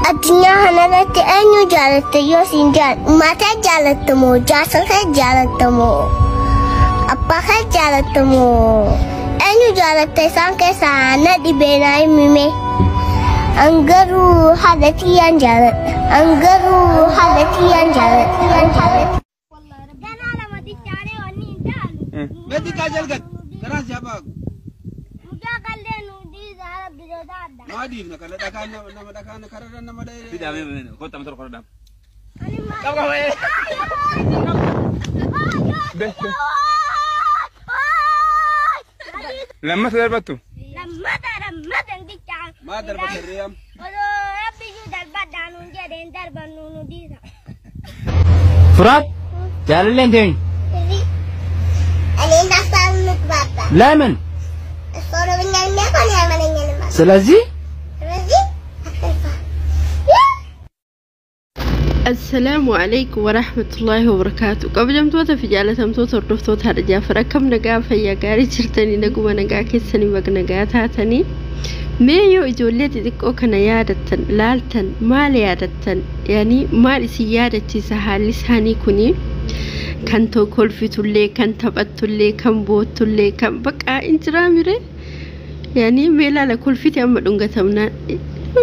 Addunyaa kanarratti eenyu jaalatte yoo siin jaalladhu? Maatii jaalatte moo jaarsa kee jaalatte moo abbaa kee jaalatte moo eenyu jaalatte isaan keessaa na dhibee naa himime. An garuu haadha tiyyaan jaaladha. An garuu haadha tiyyaan jaaladha. Ganaa lama xiqqaaree wanni hin jaalu. Meetii kaajal gad karaa si hafaa. Mucaa qallee nu dhiisa rabbi sodaadha. Nama dhiifna kana dhakaan nama dhakaan kararra nama dhahee. Fidaa mee kottaa mata tokko dhadhaam. Ani Qaba qaba. Lammata darbattu. Lammata lammata hin xiqqaan. Maa darbata reeyam. Osoo rabbi iyyuu darbadhaa nuun jedhee hin darbannu nu dhiisa. ፍራት jaalalleen teenya እኔ እንዳሳብ ምግባባ ለምን? እሱ ኦሮምኛ የሚያውቀው እኔ አማርኛ ነው የማውቀው። ስለዚህ ስለዚህ አትልፋ። Assalaamu alaikum warahmatullaahi wabarakaatu. Kabajamtoota fi jaalatamtoota hordoftoota haadha Jaafar, akkam nagaa fayyaa gaarii jirtanii? Naguma nagaa keessanii baga nagaa taatanii. Mee yoo ijoollee xixiqqoo kana yaadattan laaltan maal yaadattan? Yaani maal isin yaadachiisa haalli isaanii kuni? Kan kolfitullee, kan taphattullee, kan boottullee, kan baqaa injiraa mire? Yaani mee laala kolfiti amma dhungatamnaan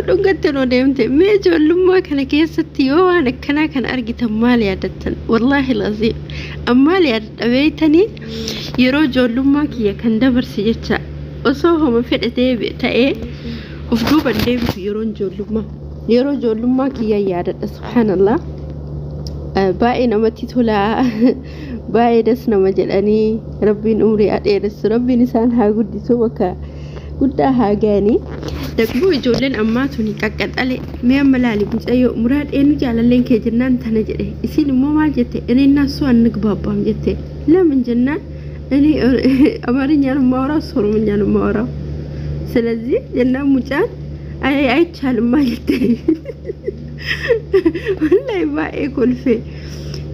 dhungatte noo deemte. Mee ijoollummaa kana keessatti yoo waan akkanaa kana argitan maal yaadattan? Wallaahi laziim ammaal yaadadha beeytanii, yeroo ijoollummaa kiyya kan dabarse jecha osoo homa fedhe deebi ta'ee uf duuban deebisu yeroo ijoollummaa kiyya yaadadha. Subhaanallah, baay'ee namatti tola, baay'ee das nama jedhanii. Rabbiin umrii haa dheeressu, rabbiin isaan haa guddisu, bakka guddaa haa ga'anii. Daqbuu ijoolleen ammaa tuni qaqqaxale. Mee amma laali mucayyoo muraad eenyu jaalalleen kee jennaan tana jedhe. Isiin immoo maal jette? እኔና እሱ አንግባባም jette. ለምን jennaan እኔ አማርኛ ነው የማወራው፣ እሱ ኦሮምኛ ነው የማወራው። ስለዚህ jennaan mucaan አይ አይቻልም jette. Wallahi baay'ee kolfe.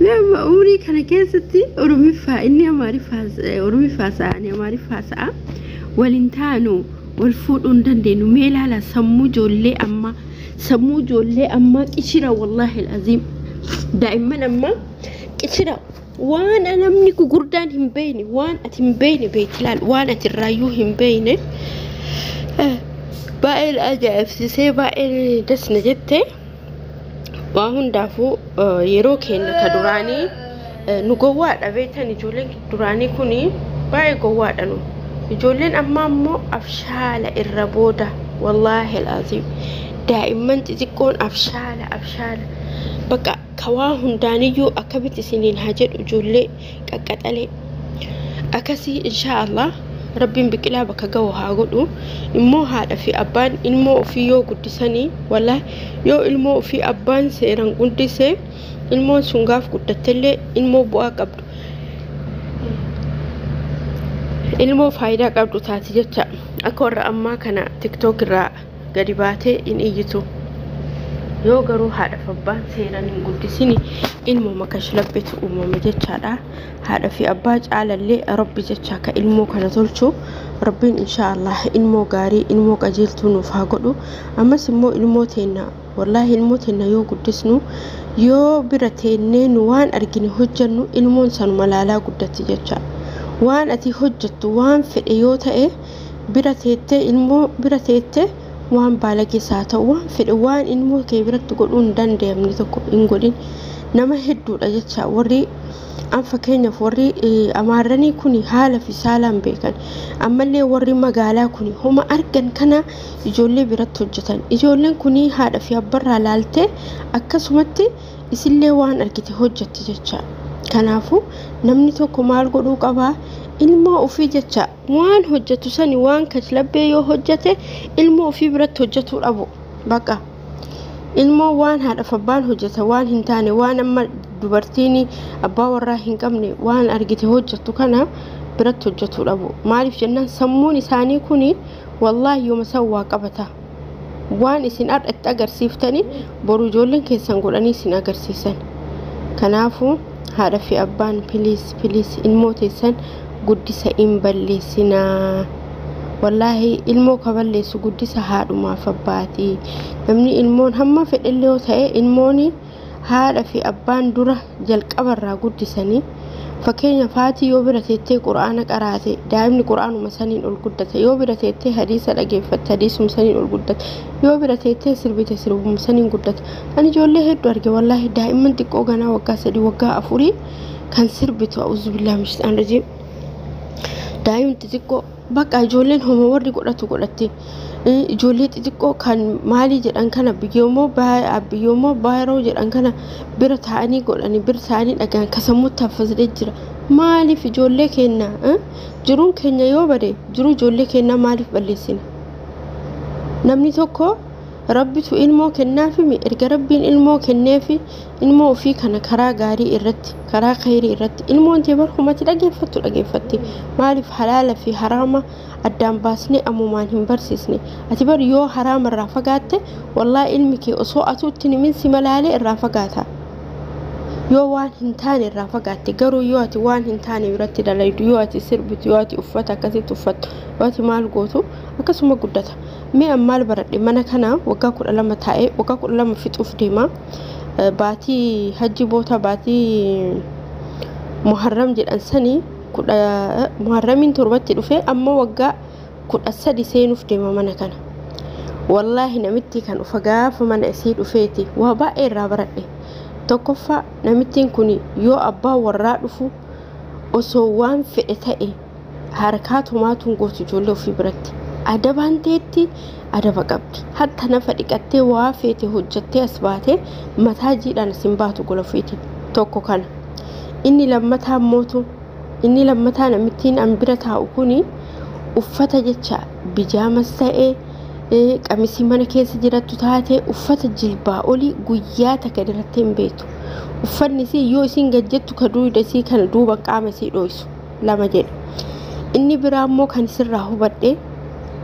Mee amma umrii kana keessatti Oromiffaa inni Amaariffaa Oromiffaa sa'a ani Amaariffaa sa'a waliin taanu wal fuudhuu hin dandeenyu. Mee ilaala sammuu ijoollee ammaa, sammuu ijoollee ammaa qishira. Wallaahi aziim daa'imman ammaa qishira. Waan namni gugurdaan hin beekne, waan ati hin beekne beekti laal, waan ati irraayyuu hin beekne. Baay'ee ajaa'ibsiisee, baay'ee dasna jette. Waa hundaafuu yeroo keenya ka duraanii nu gowwaadha beektan. Ijoolleen duraanii kuni baay'ee gowwaadha. Nu ijoolleen ammaa immoo abshaala irra booda. Wallaahi alaaziim daa'imman xixiqqoon abshaala abshaala bakka kawaa hundaaniyyuu akkamitti isiniin haa jedhu. Ijoollee qaqqaxalee akkasii inshaa Allah rabbiin biqilaa bakka ga'u haa godhu. Immoo haadha fi abbaan ilmoo ofii yoo guddisanii, wallaahi yoo ilmoo ofii abbaan seeraan guddise, ilmoon sun gaaf guddattellee ilmoo bu'aa qabdu, ilmoo faayidaa qabdu taati jecha. Akka warra ammaa kana TikTok irraa gadi baatee hin iyyitu. Yoo garuu haadhaaf abbaan seeraan hin guddisini, ilmoo makashlabbetu uumama jechaadha. Haadha fi abbaa caalallee rabbi jecha ka ilmoo kana tolchu. Rabbiin insha Allah ilmoo gaarii, ilmoo qajeeltuu nuuf haa godhu. Ammas immoo ilmoo teenna, wallaahi ilmoo teenna yoo guddisnu, yoo bira teennee nu waan argine hojjannu, ilmoon sanuma laalaa guddatti jecha. Waan ati hojjettu waan fedhe yoo ta'e bira teettee, ilmoo bira teettee, waan baalagees haa ta'u, waan fedhe, waan ilmoo kee biratti godhuu hin danda'amne tokko hin godhin. Nama hedduudha jecha warri an fakkeenyaaf warri amaarranii kun haala fi saalaan beekan. Ammallee warri magaalaa kun homa argan kana ijoollee biratti hojjetan. Ijoolleen kun haadha fi abbarraa laaltee akkasumatti isillee waan argite hojjetti jecha. Kanaafuu namni tokko maal godhuu qabaa? Ilmoo ofii jecha waan hojjetu sani, waan kashlabbee yoo hojjete, ilmoo ofii biratti hojjetuu dhabu. Baqa ilmoo waan haadhaaf abbaan hojjeta waan hin taane, waan amma dubartiin abbaa warraa hin qabne waan argite hojjettu kana biratti hojjetuu dhabu. Maaliif jennaan sammuun isaanii kun wallaahi yooma san waa qabata. Waan isin har'a itti agarsiiftanii boru ijoolleen keessan godhanii isin agarsiisan. Kanaafuu haadha fi abbaan, please please, ilmoo teessan guddisa, hin balleessinaa. Wallaahi ilmoo kaballeessu guddisa haadhumaaf abbaati. Namni ilmoon hamma fedhellee yoo ta'e ilmoon haadha fi abbaan dura jalqabarraa guddisanii. Fakkeenyaaf haati yoo bira teettee quraana qaraate daa'imni quraanuma saniin ol guddata. Yoo bira teettee hadiisa dhageeffatte hadiisuma saniin ol guddata. Yoo bira teettee sirbite sirbuma saniin guddata. Ani ijoollee hedduu arge wallaahi daa'imman xiqqoo ganaa waggaa 3 waggaa 4 kan sirbitu a'uuzu billaahi minash shayxaani rajiim. Daa'imni xixiqqoo bakka ijoolleen homa warri godhatu godhatti. Ijoollee xixiqqoo kan maalii jedhan kana biyyoomoo baay'oo jedhan kana bira taa'anii godhanii bira taa'anii dhagaan kasammuutti haffasdee jira. Maaliif ijoollee keenya jiruun keenya yoo bade jiruu ijoollee keenyaa maaliif balleessina? Namni tokko rabbitu ilmoo kennaafi erga rabbiin ilmoo kenneefi ilmoo ofii kana karaa gaarii irratti karaa khayrii irratti ilmoon tee barhumatti dhageeffattu dhageeffatti. Maaliif halaala fi haraama addaan baasnee ammumaan hin barsiisne? Ati bar yoo haraama irraa fagaatte wallaahi ilmi kee osoo atuutti himin si malaalee irraa fagaata. Yoo waan hin taane irraa fagaatte garuu yoo ati waan hin taane biratti dalaydu yoo ati sirbitu yoo ati uffata akkasitti uffattu yoo ati maal gootu akkasuma guddata. Mee an maal baradhe mana kana waggaa 12 taa'ee waggaa 12 fixuuf deema. Baatii hajji boota baatii Muharram jedhan sanii Muharramiin 7tti dhufe amma waggaa 13 seenuuf deema mana kana. Wallaahi namitti kan ufa gaafa mana isii dhufeeti waa baay'ee irraa baradhe. Tokkoffaa namittiin kun yoo abbaa warraa dhufu osoo waan fedhe ta'e harkaa tumaatuun gootu ijoollee ofii biratti. Adabaan teetti adaba qabdi. Hatta nafa dhiqattee waa feete hojjattee as baatee mataa jiidhaan as hin baatu gola ofiitiin. Tokko kana. Inni lammataa mootu inni lammataa namittiin an bira taa'u kuni uffata jecha bijaamas ta'ee qamisii mana keessa jirattu taate uffata jilbaa olii guyyaa takka dirattee hin beektu. Uffanni isii yoo isiin gajjettu ka duuda isii kana duuba qaama isii dho'isu lama jedha. Inni biraa immoo kan isirraa hubadhe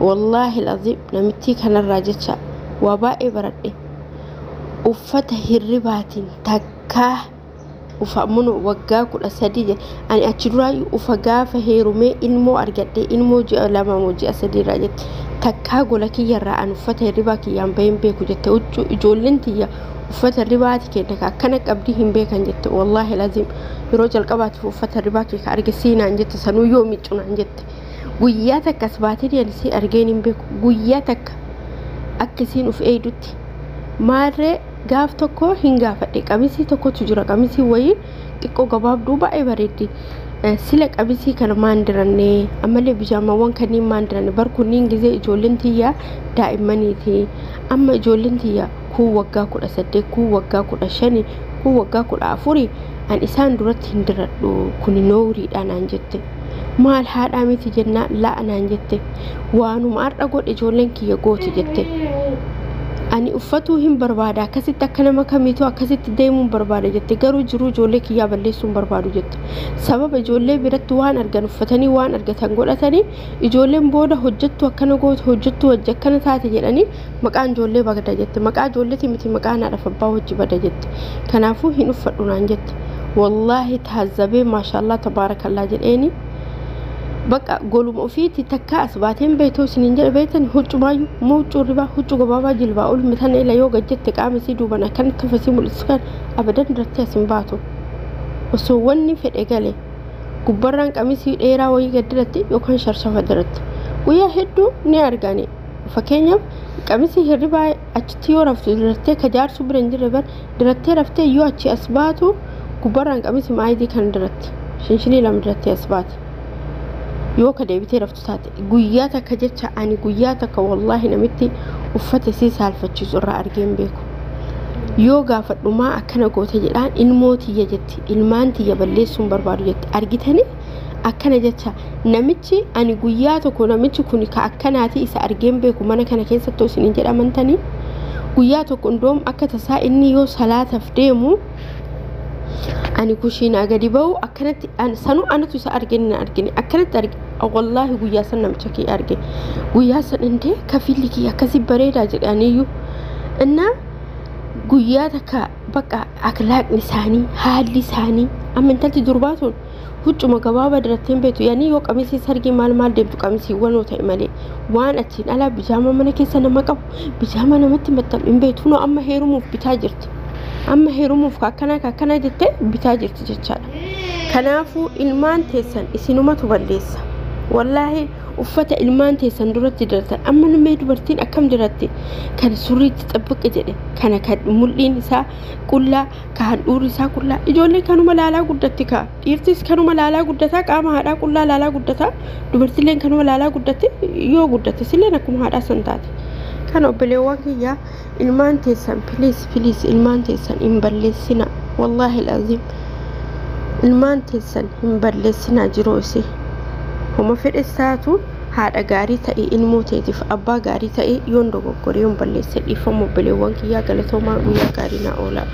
wallaahi laziim namittii kanarraa jecha waa baay'ee baradhe. Uffata hirribaatiin takkaa ufa mun waggaa 13 jedhe ani achi duraayyuu ufa gaafa heerumee ilmoo argadhe ilmoo ji'a 2 moo ji'a 3 irraa jette takkaa gola kiyyarraa an uffata hirribaa kiyyaan baheen beeku jette huccuu ijoolleen tiyya uffata hirribaati kenna ka akkana qabdii hin beekan jette wallaahi laziim yeroo jalqabaatiif uffata hirribaa kee ka arge siinaan jette sanuu yoo miccunaan jette guyyaa takka as baatee ani si argeen hin beeku guyyaa takka akka isiin uf eeydutti maarree gaaf tokko hin gaafadhe qamisii tokkotu jira qamisii wayii xiqqoo gabaabduu baay'ee bareeddi. Sila qamisii kana maan dirannee ammallee bijaamawwan kanneen maan diranne bar kunniin gizee ijoolleen tiyyaa daa'immaniiti. Amma ijoolleen tiyyaa kun waggaa 18 kun waggaa 15 kun waggaa 14 an isaan duratti hin diradhu kun nooriidha naan jette. Maal haadhaa miti jennaan la'a naan jette. Waanuma har'a godhe ijoolleen kiyya gooti jette. Ani uffatuu hin barbaada akkasitti akka nama kamiitu akkasitti deemuu hin barbaada jette garuu jiruu ijoollee kiyyaa balleessuu hin barbaadu jette. Sababa ijoollee biratti waan argan uffatanii waan argatan godhatanii ijoolleen booda hojjettu akkana gootu hojjettu hojii akkana taate jedhanii maqaan ijoollee bada jette. Maqaa ijoolleeti miti maqaan haadhaaf abbaa hojii bada jette. Kanaafuu hin uffadhu naan jette. Wallaahi taazzabee maashaallah tabaarakallaa jedheeni. Bakka goluma ofiitti takka as baateen beektuu isiniin jedhe beektan huccumaayyuu moo huccuu ribaa huccuu gabaabaa jilbaa ol mitan ila yoo gajjette qaama isii duuban akkanatti tafasii mul'isu kan abadan duratti as hin baatu. Osoo wanni fedhe gale gubbarraan qamisii dheeraa wayii gad diratti yookaan sharshafa diratti. Guyyaa hedduu ni argani. Fakkeenyaaf qamisii hirribaa achitti yoo raftu dirattee ka jaarsu bira hin jirre bar dirattee raftee yoo achi as baatu gubbarraan qamisii maayidii kan diratti shinshinii lama dirattee as baati. Yoo ka deebitee raftu taate guyyaa takka jecha ani guyyaa takka wallaahi namitti uffata isii saalfachiisu irraa argee hin beeku. Yoo gaafadhumaa akkana goota jedhaan ilmoo tiyya jetti ilmaan tiyya balleessuu hin barbaadu jetti argitanii akkana jecha namichi ani guyyaa tokko namichi kun ka akkanaati isa argee hin beeku mana kana keessatti isiniin jedhamantanii guyyaa tokko indoom akka tasaa inni yoo salaataaf deemu ani kushiinaa gadi ba'u akkanatti sanuu anatu isa arge inni argine akkanatti arge wallaahi guyyaa san namicha kee arge guyyaa san indee kafilli kiyya akkasii bareedaa jedhaniyyuu innaa guyyaa takka bakka akhlaaqni isaanii haalli isaanii amma intalti durbaa tun Huccuma gabaabaa dirattee hin beektu. Yaani yoo qamisii sargii maal maal deemtu qamisiiwwan yoo ta'e malee waan achiin alaa bijaama mana keessa nama qabu bijaama namatti maxxanu hin beektu. Kunoo amma heerumuuf bitaa jirti. Amma heerumuuf akkanaa akkanaa jettee bitaa jirti jechaadha. Kanaafuu ilmaan teessan isinumatu balleessa. Wallaahi uffata ilmaan teessan duratti diratan amma namee dubartiin akkam diratti kan surriitti xabbiqe jedhe kana kan mul'iin isaa qullaa ka handhuurri isaa qullaa ijoolleen kanuma laalaa guddatti kaa dhiirtis kanuma laalaa guddataa qaama haadhaa qullaa laalaa guddataa dubartilleen kanuma laalaa guddatti yoo guddatte silleen akkuma haadhaa san taate. Kana obboleewwan kiyyaa ilmaan teessan please please ilmaan teessan hin balleessina wallaahi alazim ilmaan teessan hin balleessinaa jiruu isii. Homa fedhes taatu haadha gaarii ta'e ilmoo teetiif abbaa gaarii ta'e yoon dogoggore yoon balleesse dhiifama obboleewwan kiyyaa galatoomaa guyyaa gaarii naa oolaa.